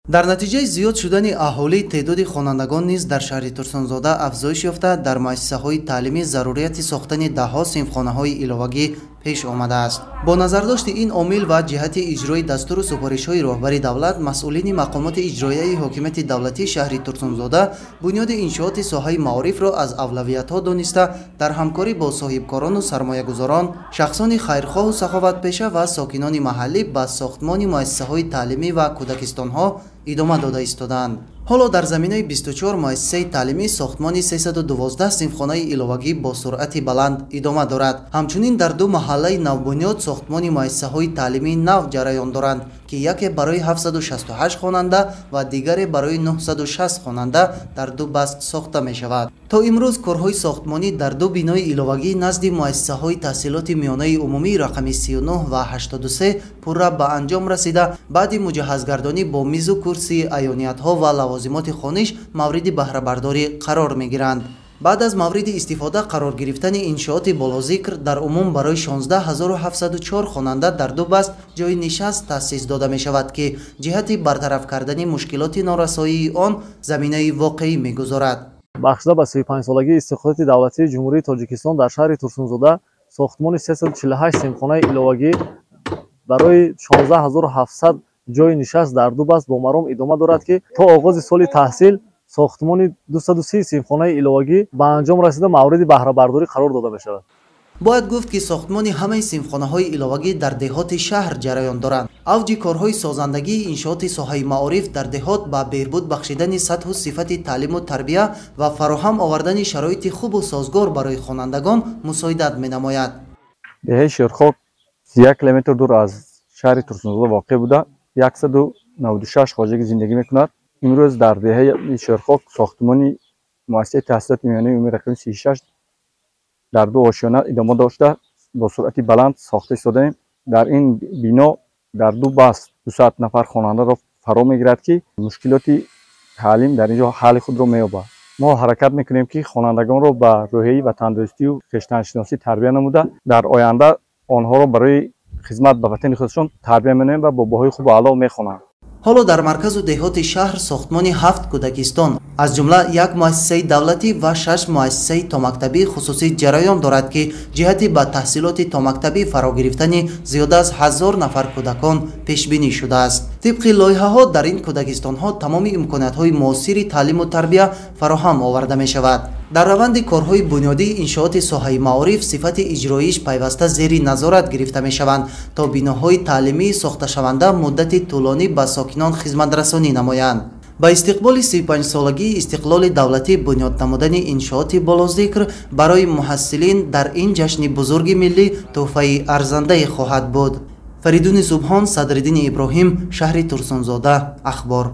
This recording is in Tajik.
Дар натиҷаи зиёд шудани аҳолӣ теъдоди хонандагон низ дар шаҳри Турсунзода афзоиш ёфта, дар муассисаҳои таълимӣ зарурияти сохтани даҳҳо синфхонаҳои иловагӣ пеш омадааст. Бо назардошти ин омил ва ҷиҳати иҷрои дастуру супоришҳои роҳбари давлат, масъулини мақомоти иҷроияи ҳокимияти давлатии шаҳри Турсунзода бунёди иншооти соҳаи маорифро аз авлавиятҳо дониста, дар ҳамкорӣ бо соҳибкорону сармоягузорон, шахсони хайрхоҳу саховатпеша ва сокинони маҳаллӣ ба сохтмони муассисаҳои таълимӣ ва кӯдакистонҳо идома дода истодаанд. Ҳоло дар заминаи 24 муассисаи таълимӣ сохтмони 312 синфхонаи иловагӣ бо суръати баланд идома дорад. Ҳамчунин дар ду маҳаллаи навбунёд сохтмони муассисаҳои таълимии нав ҷараён доранд, ки яке барои 768 хонанда ва дигаре барои 960 хонанда дар ду баст сохта мешавад. То имрӯз корҳои сохтмонӣ дар ду бинои иловагӣ назди муассисаҳои таҳсилоти миёнаи умумии рақами 39 ва 83 пурра ба анҷом расида, баъди муҷаҳҳазгардонӣ бо мизу курсӣ, аёниятҳо ва лавозимоти хониш мавриди баҳрабардорӣ қарор мегиранд. Баъд аз мавриди истифода қарор гирифтани иншооти болозикр дар умум барои 16 704 хонанда дар ду баст ҷойи нишаст таъсис дода мешавад, ки ҷиҳати бартараф кардани мушкилоти норасоии он заминаи воқеӣ мегузорад. Бахшида ба 35-солагии истиқлолияти давлатии Ҷумҳурии Тоҷикистон дар шаҳри Турсунзода сохтмони 348 синфхонаи иловагӣ барои 16 700 ҷойи нишаст дар ду баст бо маром идома дорад, ки то оғози соли таҳсил сохтмони 230 синфхонаи иловагӣ ба анҷом расида, мавриди баҳрабардорӣ қарор дода мешавад. Бояд гуфт, ки сохтмони ҳамаи синфхонаҳои иловагӣ дар деҳоти шаҳр ҷараён доранд. Авҷи корҳои созандагии иншооти соҳаи маориф дар деҳот ба беҳбуд бахшидани сатҳу сифати таълиму тарбия ва фароҳам овардани шароити хубу созгор барои хонандагон мусоидат менамояд. Деҳаи Шерхок 1 километр дур аз шаҳри Турсунзода воқеъ буда, 196 хоҷагӣ зиндагӣ мекунад. Имрӯз дар деҳаи Шерхок сохтмони муассисаи таҳсилоти миёнаи умумии рақами 36 дар ду ошёна идома дошта, бо суръати баланд сохта истодаем. Дар ин бино дар ду баст 200 нафар хонандаро фаро мегирад, ки мушкилоти таълим дар ин ҷо ҳалли худро меёбад. Мо ҳаракат мекунем, ки хонандагонро ба рӯҳияи ватандӯстию хештаншиносӣ тарбия намуда, дар оянда онҳоро барои хизмат ба ватани худашон тарбия менамоем ва бо баҳои хубу аъло мехонанд. Ҳоло дар марказу деҳоти шаҳр сохтмони ҳафт кӯдакистон, аз ҷумла як муассисаи давлатӣ ва шаш муассисаи томактабии хусусӣ ҷараён дорад, ки ҷиҳати ба таҳсилоти томактабӣ фаро гирифтани зиёда аз 1000 нафар кӯдакон пешбинӣ шудааст. Тибқи лоиҳаҳо дар ин кӯдакистонҳо тамоми имкониятҳои муосири таълиму тарбия фароҳам оварда мешавад. Дар раванди корҳои бунёдии иншооти соҳаи маориф сифати иҷроиш пайваста зери назорат гирифта мешаванд, то биноҳои таълимии сохташаванда муддати тӯлонӣ ба сокинон хизматрасонӣ намоянд. Ба истиқболи 35-солагии истиқлоли давлатӣ бунёд намудани иншооти болозикр барои муҳассилин дар ин ҷашни бузурги миллӣ тӯҳфаи арзандае хоҳад буд. Фаридуни Субҳон, Садриддини Иброҳим, шаҳри Турсунзода, Ахбор.